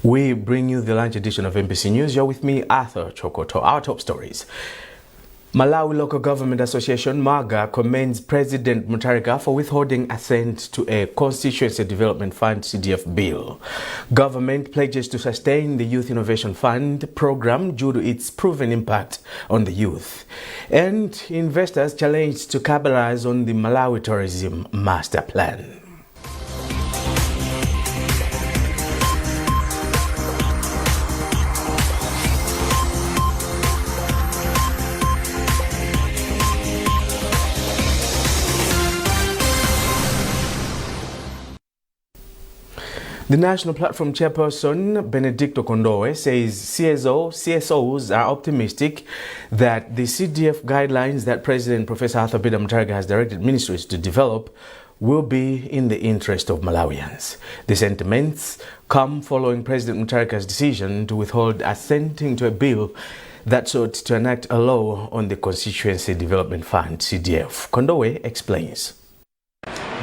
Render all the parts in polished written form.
We bring you the lunch edition of MPC News. You're with me, Arthur Chokoto. Our top stories. Malawi Local Government Association, MAGA, commends President Mutharika for withholding assent to a Constituency Development Fund CDF bill. Government pledges to sustain the Youth Innovation Fund program due to its proven impact on the youth. And investors challenged to capitalize on the Malawi Tourism Master Plan. The National Platform Chairperson, Benedicto Kondowe, says CSOs are optimistic that the CDF guidelines that President Professor Arthur Mutharika has directed ministries to develop will be in the interest of Malawians. The sentiments come following President Mutharika's decision to withhold assenting to a bill that sought to enact a law on the Constituency Development Fund, CDF. Kondowe explains.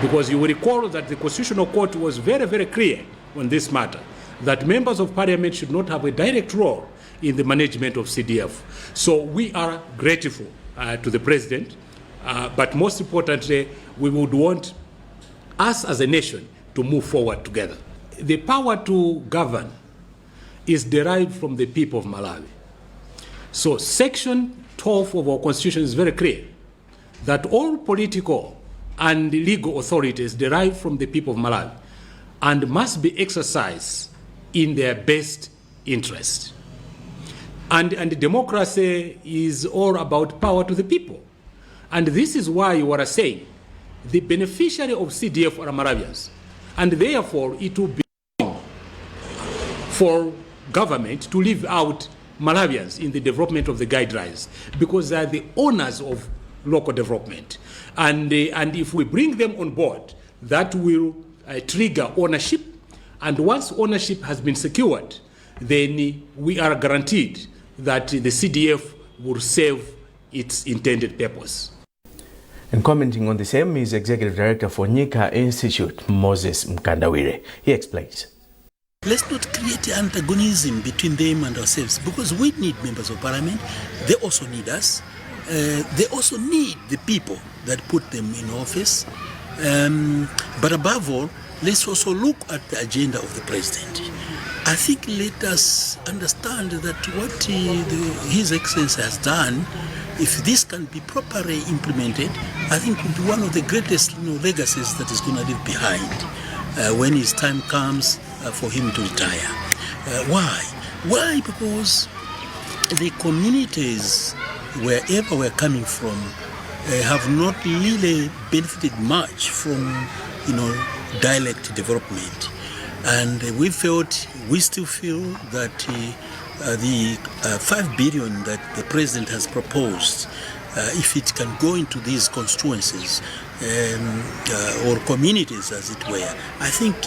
Because you will recall that the Constitutional Court was very, very clear on this matter, that members of parliament should not have a direct role in the management of CDF. So we are grateful to the president, but most importantly, we would want us as a nation to move forward together. The power to govern is derived from the people of Malawi. So Section 12 of our Constitution is very clear that all political and legal authorities derived from the people of Malawi and must be exercised in their best interest. And democracy is all about power to the people. And this is why you are saying the beneficiary of CDF are Malawians. And therefore, it will be wrong for government to leave out Malawians in the development of the guidelines, because they are the owners of local development. And if we bring them on board, that will trigger ownership. And once ownership has been secured, then we are guaranteed that the CDF will serve its intended purpose. And commenting on the same is Executive Director for Nika Institute, Moses Mkandawire. He explains. Let's not create antagonism between them and ourselves, because we need members of parliament. They also need us. They also need the people that put them in office. But above all, let's also look at the agenda of the president. I think let us understand that what His Excellency has done, if this can be properly implemented, I think will be one of the greatest legacies that is going to leave behind when his time comes for him to retire. Why? Why? Because the communities, wherever we're coming from, have not really benefited much from, dialect development. And we still feel that the 5 billion that the president has proposed, if it can go into these constituencies or communities, as it were, I think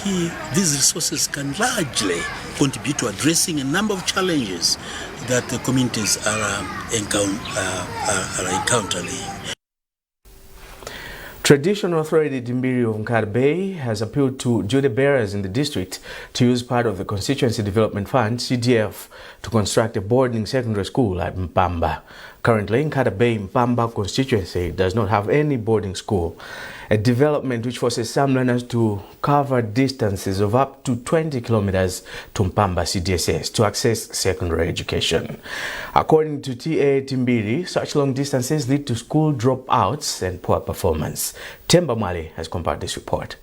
these resources can largely contribute to addressing a number of challenges that the communities are encountering. Traditional Authority Timbiri of Nkhata Bay has appealed to duty bearers in the district to use part of the Constituency Development Fund, CDF, to construct a boarding secondary school at Mpamba. Currently, Nkhata Bay Mpamba constituency does not have any boarding school, a development which forces some learners to cover distances of up to 20 kilometers to Mpamba CDSS to access secondary education. According to TA Timbiri, such long distances lead to school dropouts and poor performance. Temba Mali has compiled this report.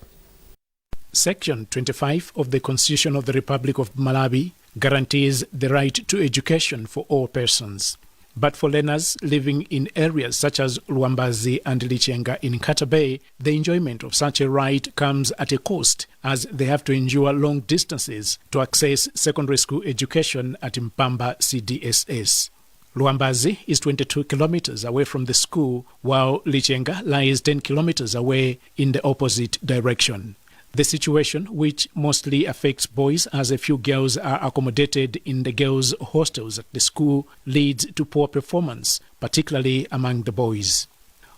Section 25 of the Constitution of the Republic of Malawi guarantees the right to education for all persons. But for learners living in areas such as Luambazi and Lichenga in Nkhata Bay, the enjoyment of such a right comes at a cost, as they have to endure long distances to access secondary school education at Mpamba CDSS. Luambazi is 22 kilometers away from the school, while Lichenga lies 10 kilometers away in the opposite direction. The situation, which mostly affects boys as a few girls are accommodated in the girls' hostels at the school, leads to poor performance, particularly among the boys.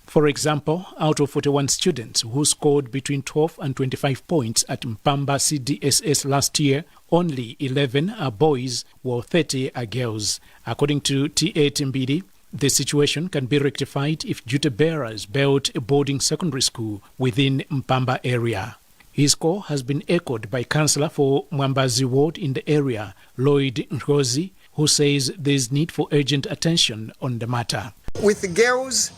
For example, out of 41 students who scored between 12 and 25 points at Mpamba CDSS last year, only 11 are boys while 30 are girls. According to T.A. Timbidi, the situation can be rectified if duty bearers build a boarding secondary school within Mpamba area. His call has been echoed by Councillor for Mwambazi Ward in the area, Lloyd Ngozi, who says there is need for urgent attention on the matter. With girls,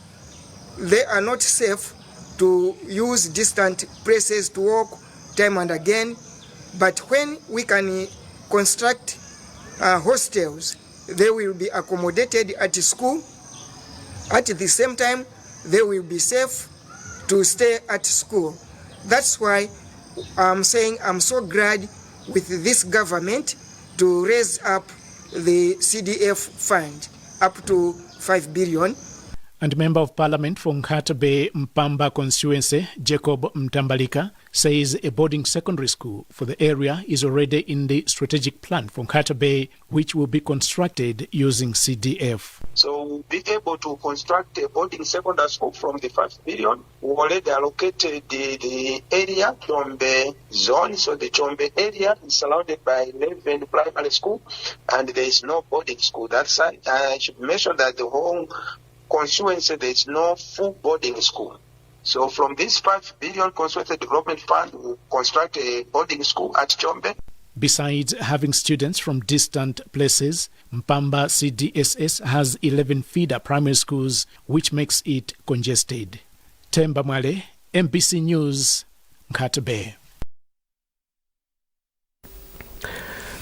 they are not safe to use distant places to walk time and again, but when we can construct hostels, they will be accommodated at school. At the same time, they will be safe to stay at school. That's why I'm saying I'm so glad with this government to raise up the CDF fund up to 5 billion. And Member of Parliament from Nkhata Bay Mpamba constituency, Jacob Mtambalika, says a boarding secondary school for the area is already in the strategic plan for Nkhata Bay, which will be constructed using CDF. So we'll be able to construct a boarding secondary school from the 5 billion. We already allocated the area from the zone. So the Chombe area is surrounded by 11 primary school, and there is no boarding school that side. I should mention that the whole constituency, there is no full boarding school. So from this 5 billion constituency development fund, we will construct a boarding school at Chombe. Besides having students from distant places, Mpamba CDSS has 11 feeder primary schools, which makes it congested. Temba Mwale, MBC News, Nkhata Bay.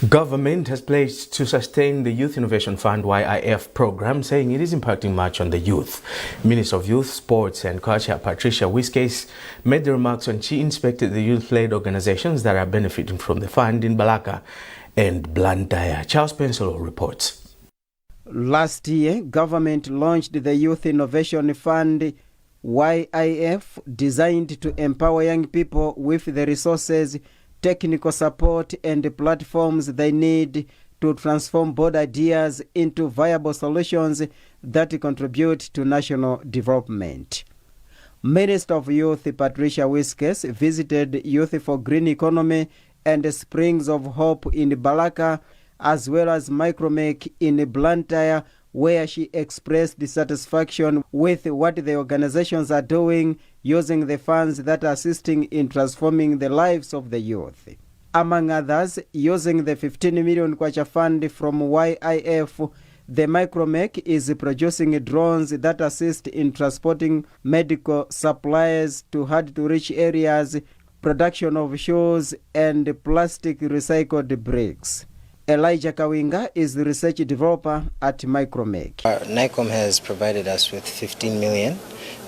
Government has pledged to sustain the Youth Innovation Fund YIF program, saying it is impacting much on the youth. Minister of Youth, Sports and Culture Patricia Wiskes made the remarks when she inspected the youth-led organizations that are benefiting from the fund in Balaka and Blantyre. Charles Pensolo reports. Last year, government launched the Youth Innovation Fund YIF, designed to empower young people with the resources, technical support and platforms they need to transform bold ideas into viable solutions that contribute to national development. Minister of Youth Patricia Wiskes visited Youth for Green Economy and Springs of Hope in Balaka, as well as Micromake in Blantyre, where she expressed dissatisfaction with what the organizations are doing using the funds that are assisting in transforming the lives of the youth. Among others, using the 15 million kwacha fund from YIF, the Micromake is producing drones that assist in transporting medical supplies to hard-to-reach areas, production of shoes, and plastic recycled bricks. Elijah Kawinga is the research developer at Micromake. NICOM has provided us with 15 million.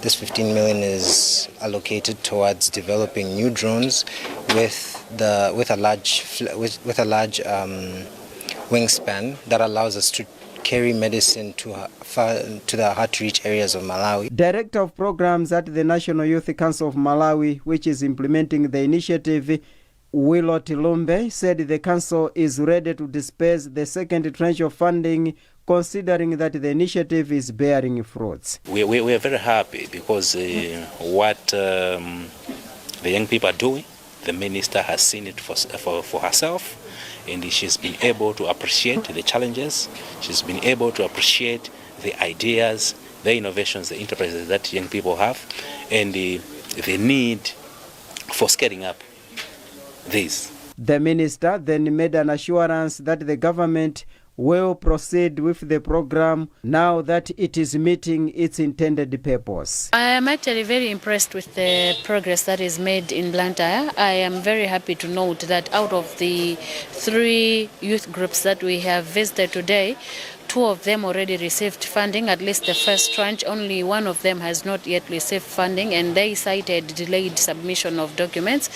This 15 million is allocated towards developing new drones with a large wingspan that allows us to carry medicine to the hard-to-reach areas of Malawi. Director of Programs at the National Youth Council of Malawi, which is implementing the initiative, Willow Tilumbe, said the council is ready to disperse the second tranche of funding, considering that the initiative is bearing fruits. We are very happy because what the young people are doing, the minister has seen it for herself, and she's been able to appreciate the challenges. She's been able to appreciate the ideas, the innovations, the enterprises that young people have, and the need for scaling up this. The minister then made an assurance that the government will proceed with the program now that it is meeting its intended purpose. I am actually very impressed with the progress that is made in Blantyre. I am very happy to note that out of the 3 youth groups that we have visited today, 2 of them already received funding, at least the first tranche. Only 1 of them has not yet received funding, and they cited delayed submission of documents,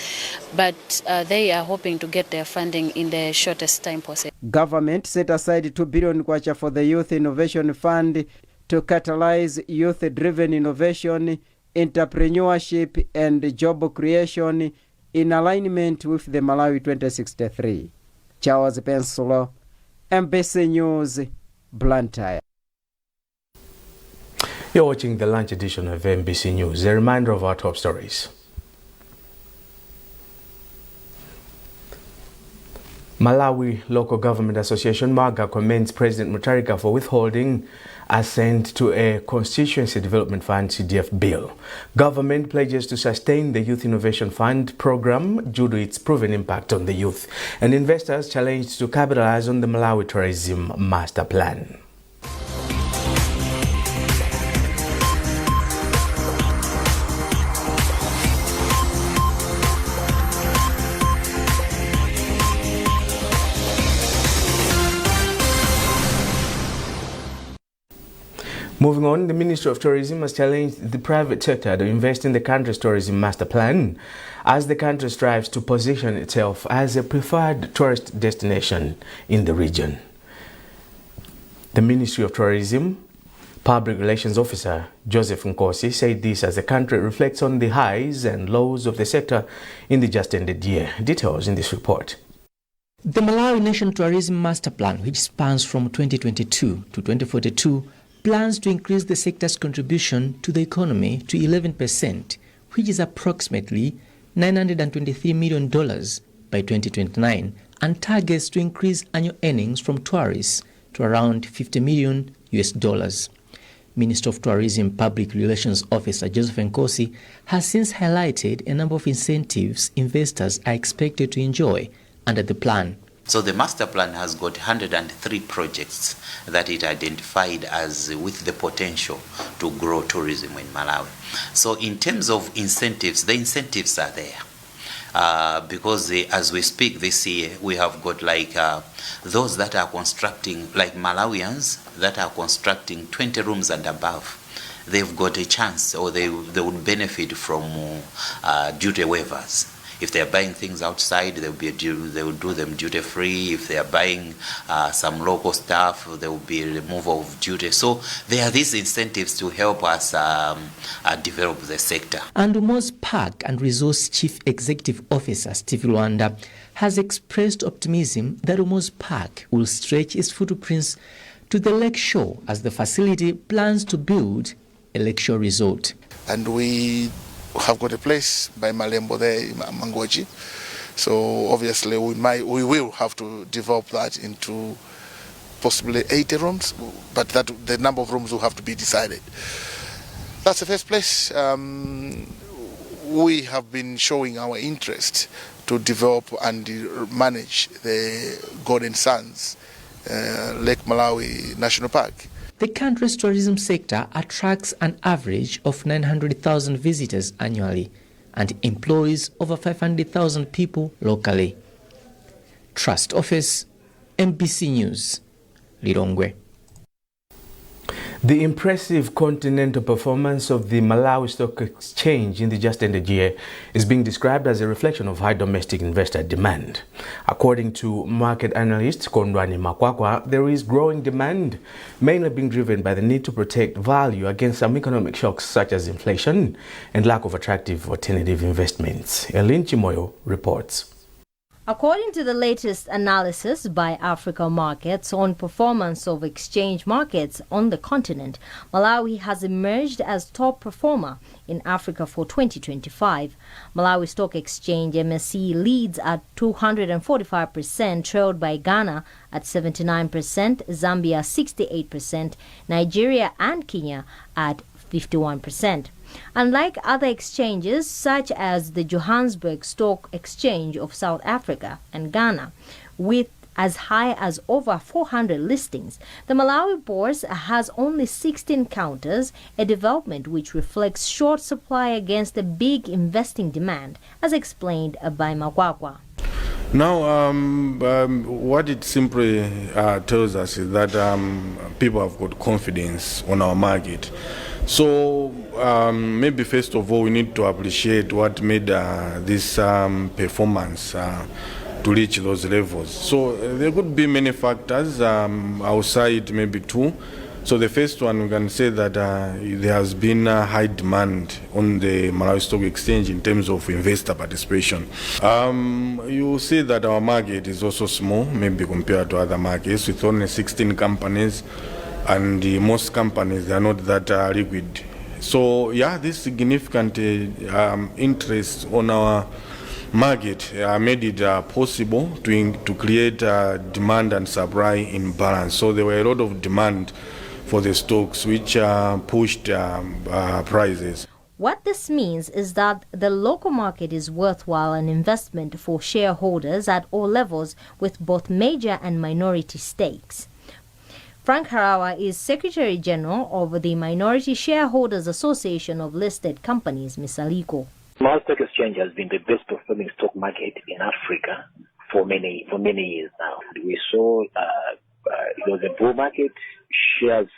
but they are hoping to get their funding in the shortest time possible. Government set aside 2 billion kwacha for the Youth Innovation Fund to catalyze youth-driven innovation, entrepreneurship and job creation in alignment with the Malawi 2063. Charles Pensolo, MBC News, Blantyre. You're watching the lunch edition of MBC News. A reminder of our top stories. Malawi Local Government Association MAGA commends President Zachitika for withholding assent to a Constituency Development Fund CDF bill. Government pledges to sustain the Youth Innovation Fund program due to its proven impact on the youth. And investors challenged to capitalize on the Malawi Tourism Master Plan. Moving on, the Ministry of Tourism has challenged the private sector to invest in the country's tourism master plan as the country strives to position itself as a preferred tourist destination in the region. The Ministry of Tourism Public Relations Officer Joseph Nkosi said this as the country reflects on the highs and lows of the sector in the just ended year. Details in this report. The Malawi National Tourism Master Plan, which spans from 2022 to 2042, plans to increase the sector's contribution to the economy to 11%, which is approximately $923 million by 2029, and targets to increase annual earnings from tourists to around $50 million. Minister of Tourism Public Relations Officer Joseph Nkosi has since highlighted a number of incentives investors are expected to enjoy under the plan. So the master plan has got 103 projects that it identified as with the potential to grow tourism in Malawi. So in terms of incentives, the incentives are there. Because as we speak this year, we have got those that are constructing, like Malawians that are constructing 20 rooms and above. They've got a chance, or they would benefit from duty waivers. If they are buying things outside, they will do them duty free. If they are buying some local stuff, there will be a removal of duty. So there are these incentives to help us develop the sector. And Umo's Park and Resource Chief Executive Officer Steve Luanda has expressed optimism that Umo's Park will stretch its footprints to the lake shore as the facility plans to build a lakeshore resort. And we have got a place by Malembo there in Mangoji, so obviously we will have to develop that into possibly 80 rooms, but the number of rooms will have to be decided. That's the first place. We have been showing our interest to develop and manage the Golden Sands Lake Malawi National Park. The country's tourism sector attracts an average of 900,000 visitors annually and employs over 500,000 people locally. Trust Office, MBC News, Lirongwe. The impressive continental performance of the Malawi Stock Exchange in the just ended year is being described as a reflection of high domestic investor demand. According to market analyst Kondwani Makwakwa, there is growing demand, mainly being driven by the need to protect value against some economic shocks such as inflation and lack of attractive alternative investments. Elin Chimoyo reports. According to the latest analysis by Africa Markets on performance of exchange markets on the continent, Malawi has emerged as top performer in Africa for 2025. Malawi Stock Exchange MSCI leads at 245%, trailed by Ghana at 79%, Zambia 68%, Nigeria and Kenya at 51%. Unlike other exchanges such as the Johannesburg Stock Exchange of South Africa and Ghana, with as high as over 400 listings, the Malawi Bourse has only 16 counters, a development which reflects short supply against the big investing demand, as explained by Makwakwa. Now, what it simply tells us is that people have got confidence on our market. So maybe first of all we need to appreciate what made this performance to reach those levels. So there could be many factors outside maybe two. So the first one, we can say that there has been a high demand on the Malawi Stock Exchange in terms of investor participation. You see that our market is also small, maybe compared to other markets, with only 16 companies and most companies are not that liquid. So yeah, this significant interest on our market made it possible to create demand and supply in balance. So there were a lot of demand for the stocks, which pushed prices. What this means is that the local market is worthwhile an investment for shareholders at all levels with both major and minority stakes. Frank Harawa is Secretary General of the Minority Shareholders Association of Listed Companies, Misaliko. Malawi Stock Exchange has been the best performing stock market in Africa for many years now. We saw it was a bull market. Shares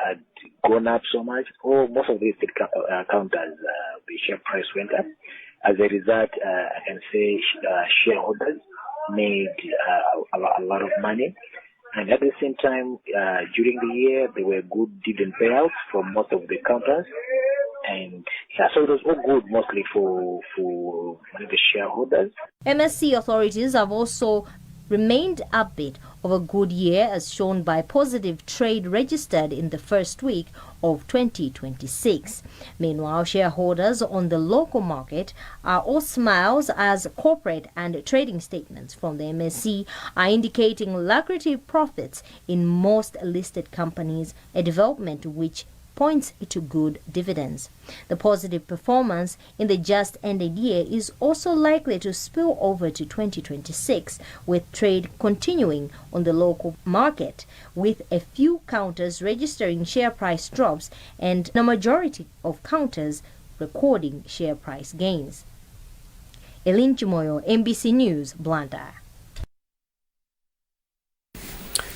had gone up so much. Most of the listed counters, the share price went up. As a result, I can say shareholders made a lot of money. And at the same time, during the year, there were good dividend payouts from most of the counters. And so it was all good mostly for the shareholders. MSC authorities have also remained upbeat of a good year as shown by positive trade registered in the first week of 2026. Meanwhile, shareholders on the local market are all smiles as corporate and trading statements from the MSC are indicating lucrative profits in most listed companies, a development which points to good dividends. The positive performance in the just ended year is also likely to spill over to 2026, with trade continuing on the local market, with a few counters registering share price drops and the majority of counters recording share price gains. Elin Chimoyo, NBC News, Blantyre.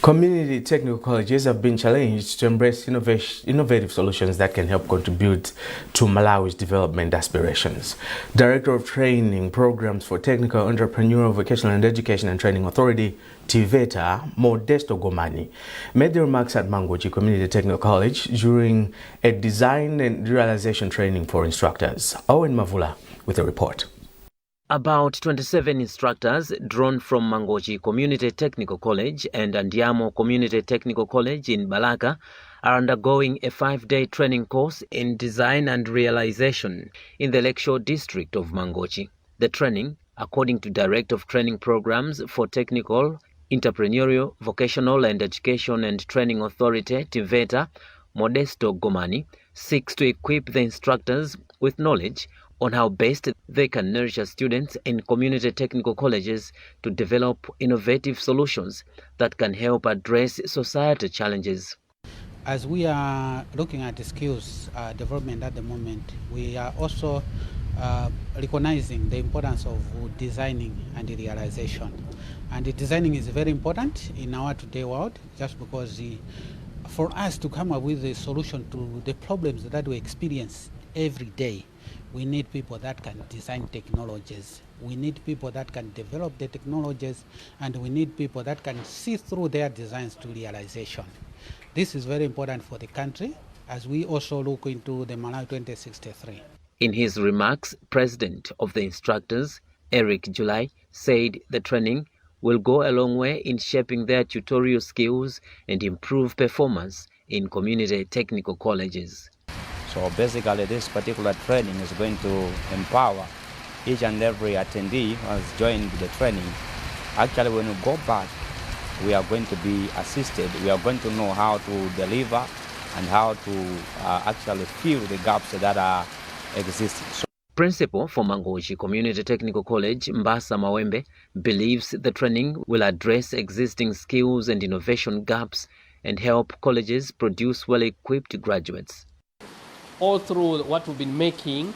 Community technical colleges have been challenged to embrace innovative solutions that can help contribute to Malawi's development aspirations. Director of Training Programs for Technical Entrepreneurial Vocational and Education and Training Authority, TVETA, Modesto Gomani, made the remarks at Mangochi Community Technical College during a design and realization training for instructors. Owen Mavula with a report. About 27 instructors drawn from Mangochi Community Technical College and Andiamo Community Technical College in Balaka are undergoing a 5-day training course in design and realization in the Lakeshore district of Mangochi. The training, according to Director of Training Programs for Technical, Entrepreneurial, Vocational and Education and Training Authority, TVETA, Modesto Gomani, seeks to equip the instructors with knowledge on how best they can nurture students in community technical colleges to develop innovative solutions that can help address societal challenges. As we are looking at the skills development at the moment, we are also recognizing the importance of designing and realization. And the designing is very important in our today world, just because for us to come up with a solution to the problems that we experience every day, we need people that can design technologies. We need people that can develop the technologies, and we need people that can see through their designs to realization. This is very important for the country as we also look into the Malawi 2063. In his remarks, President of the instructors, Eric July, said the training will go a long way in shaping their tutorial skills and improve performance in community technical colleges. So basically this particular training is going to empower each and every attendee who has joined the training. Actually, when we go back, we are going to be assisted. We are going to know how to deliver and how to actually fill the gaps that are existing. Principal for Mangochi Community Technical College, Mbasa Mawembe, believes the training will address existing skills and innovation gaps and help colleges produce well-equipped graduates. All through what we've been making,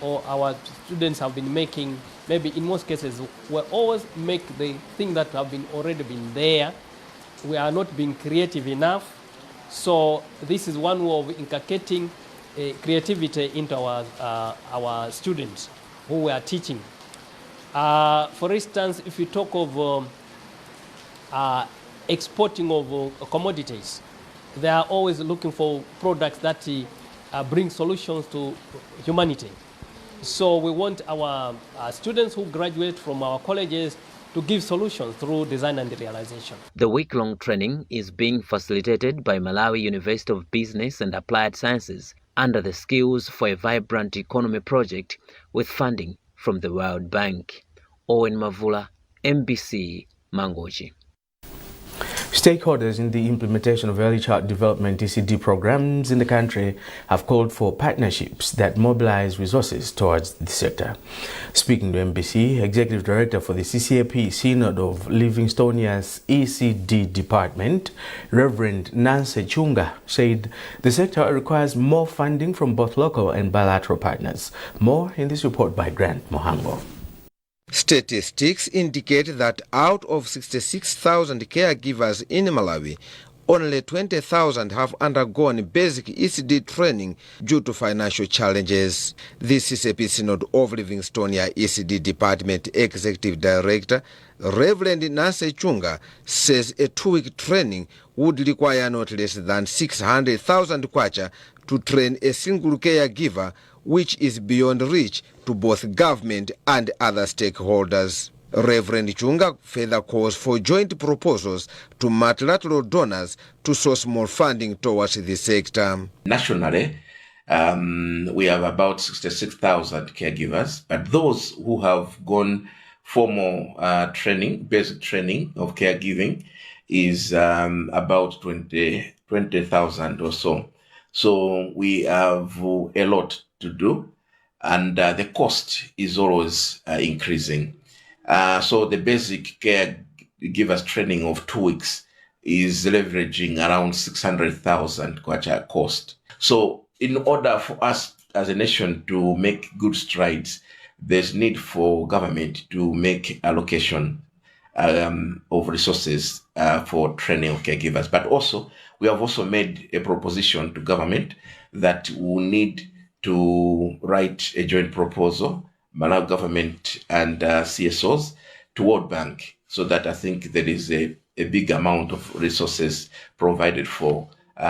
or our students have been making, maybe in most cases, we always make the thing that have been already been there. We are not being creative enough. So this is one way of inculcating creativity into our students who we are teaching. For instance, if you talk of exporting of commodities, they are always looking for products that bring solutions to humanity. So we want our students who graduate from our colleges to give solutions through design and realization. The week-long training is being facilitated by Malawi University of Business and Applied Sciences under the Skills for a Vibrant Economy project with funding from the World Bank. Owen Mavula, MBC, Mangochi. Stakeholders in the implementation of early child development ECD programs in the country have called for partnerships that mobilize resources towards the sector. Speaking to MBC, Executive Director for the CCAP Synod of Livingstonia's ECD department, Reverend Zachitika, said the sector requires more funding from both local and bilateral partners. More in this report by Grant Mohango. Statistics indicate that out of 66,000 caregivers in Malawi, only 20,000 have undergone basic ECD training due to financial challenges. The CCAP Synod of Livingstonia ECD Department Executive Director, Reverend Zachitika, says a 2-week training would require not less than 600,000 kwacha to train a single caregiver, which is beyond reach to both government and other stakeholders. Reverend Chunga further calls for joint proposals to multilateral donors to source more funding towards the sector. Nationally, we have about 66,000 caregivers, but those who have gone formal training, basic training of caregiving, is about 20,000 or so. So we have a lot to do, and the cost is always increasing. So the basic caregivers training of 2 weeks is leveraging around 600,000 kwacha cost. So in order for us as a nation to make good strides, there's need for government to make allocation of resources for training of caregivers. But also, we have also made a proposition to government that we need to write a joint proposal, Malawi government and CSOs, to World Bank, so that I think there is a big amount of resources provided for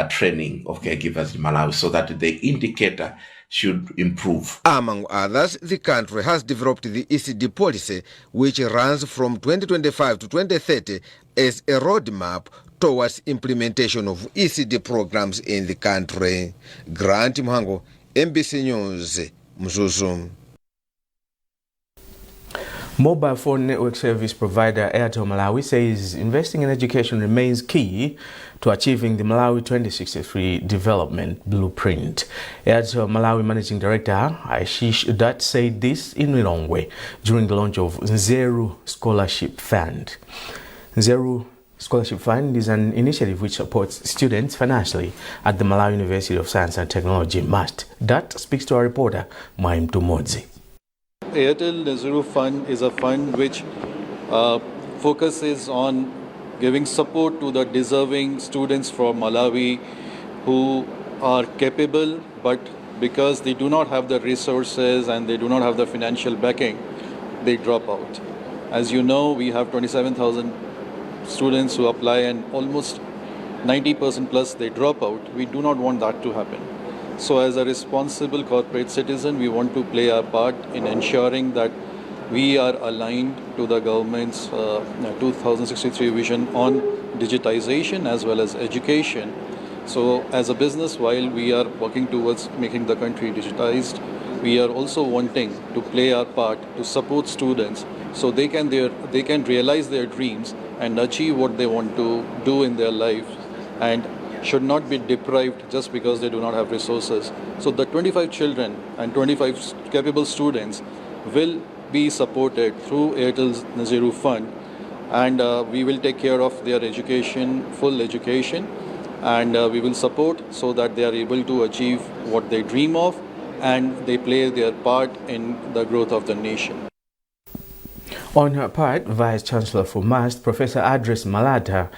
training of caregivers in Malawi, so that the indicator should improve. Among others, the country has developed the ECD policy, which runs from 2025 to 2030 as a roadmap towards implementation of ECD programs in the country. Grant Mhango, MBC News, Mzuzu. Mobile phone network service provider Airtel Malawi says investing in education remains key to achieving the Malawi 2063 development blueprint. Airtel Malawi Managing Director Ashish Dutt said this in Lilongwe during the launch of Nzeru Scholarship Fund. Nzeru Scholarship Fund is an initiative which supports students financially at the Malawi University of Science and Technology, MUST. Dutt speaks to our reporter, Maim Tumodzi. Airtel Nzeru Fund is a fund which focuses on giving support to the deserving students from Malawi who are capable, but because they do not have the resources and they do not have the financial backing, they drop out. As you know, we have 27,000 students who apply and almost 90% plus they drop out. We do not want that to happen. So as a responsible corporate citizen, we want to play our part in ensuring that we are aligned to the government's 2063 vision on digitization as well as education. So as a business, while we are working towards making the country digitized, we are also wanting to play our part to support students so they can realize their dreams and achieve what they want to do in their life, and should not be deprived just because they do not have resources. So the 25 children and 25 capable students will be supported through Airtel's Nzeru Fund, and we will take care of their education, full education, and we will support so that they are able to achieve what they dream of and they play their part in the growth of the nation. On her part, Vice Chancellor for MUST, Professor Adres Malata,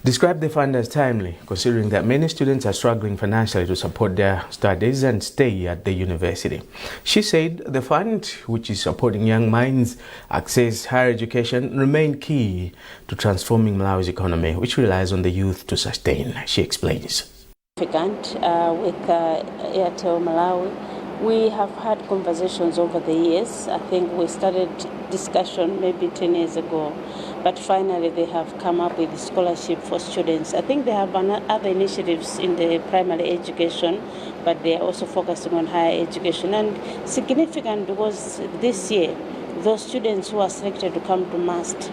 described the fund as timely, considering that many students are struggling financially to support their studies and stay at the university. She said the fund, which is supporting young minds access higher education, remain key to transforming Malawi's economy, which relies on the youth to sustain. She explains. Significant with Airtel Malawi. We have had conversations over the years. I think we started discussion maybe 10 years ago, but finally they have come up with a scholarship for students. I think they have other initiatives in the primary education, but they are also focusing on higher education. And significant because this year, those students who are selected to come to MUST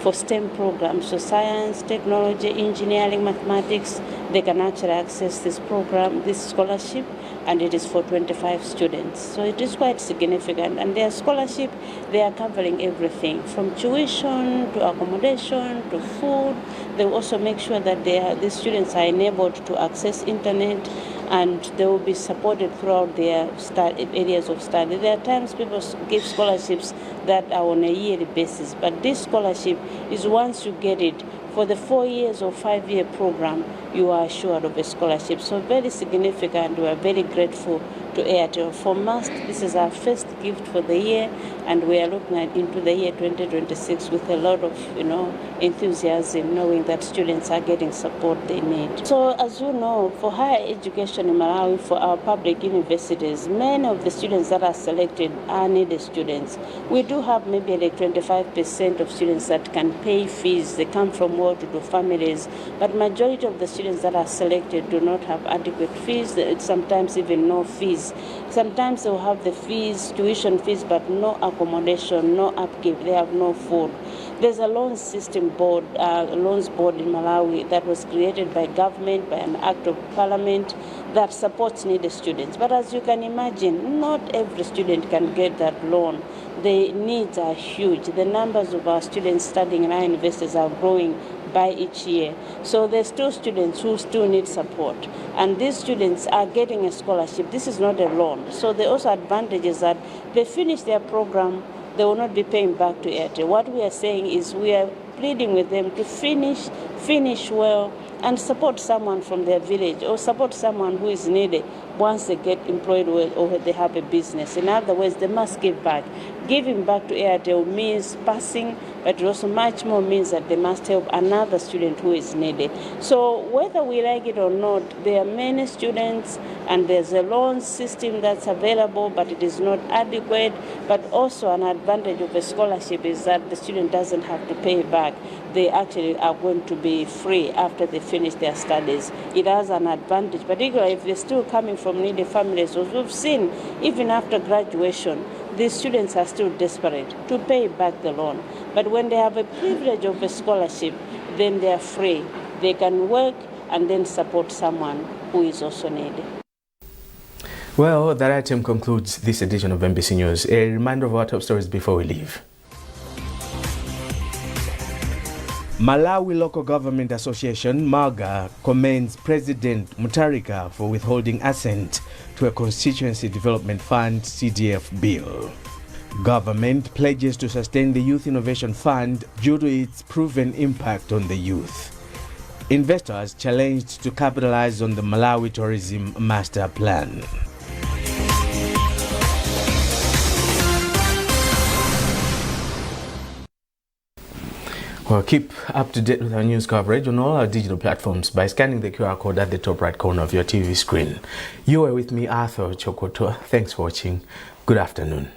for STEM programs, so science, technology, engineering, mathematics, they can actually access this program, this scholarship, and it is for 25 students. So it is quite significant. And their scholarship, they are covering everything from tuition to accommodation to food. They also make sure that the students are enabled to access internet, and they will be supported throughout their areas of study. There are times people give scholarships that are on a yearly basis, but this scholarship is once you get it, for the 4 years or 5 year program, you are assured of a scholarship. So very significant. We are very grateful to Airtel. For MUST, this is our first gift for the year, and we are looking into the year 2026 with a lot of enthusiasm, knowing that students are getting support they need. So as you know, for higher education in Malawi, for our public universities, many of the students that are selected are needy students. We do have maybe like 25% of students that can pay fees. They come from well-to-do families, but majority of the students that are selected do not have adequate fees, sometimes even no fees. Sometimes they'll have the fees, tuition fees, but no accommodation, no upkeep, they have no food. There's a loans system board, loans board in Malawi that was created by government, by an act of parliament that supports needy students. But as you can imagine, not every student can get that loan. The needs are huge. The numbers of our students studying in our universities are growing by each year. So there's still students who still need support. And these students are getting a scholarship. This is not a loan. So the also advantage is that they finish their program, they will not be paying back to Airtel. What we are saying is we are pleading with them to finish well, and support someone from their village or support someone who is needy once they get employed well or they have a business. In other words, they must give back. Giving back to Airtel means passing, but it also much more means that they must help another student who is needy. So whether we like it or not, there are many students and there's a loan system that's available, but it is not adequate. But also an advantage of a scholarship is that the student doesn't have to pay back. They actually are going to be free after they finish their studies. It has an advantage, particularly if they're still coming from needy families. As we've seen, even after graduation, these students are still desperate to pay back the loan. But when they have a privilege of a scholarship, then they are free. They can work and then support someone who is also needy. Well, that item concludes this edition of MBC News. A reminder of our top stories before we leave. Malawi Local Government Association, MALGA, commends President Mutharika for withholding assent to a Constituency Development Fund CDF bill. Government pledges to sustain the Youth Innovation Fund due to its proven impact on the youth. Investors challenged to capitalize on the Malawi Tourism Master Plan. Well, keep up to date with our news coverage on all our digital platforms by scanning the QR code at the top right corner of your TV screen. You are with me, Arthur Chokoto. Thanks for watching. Good afternoon.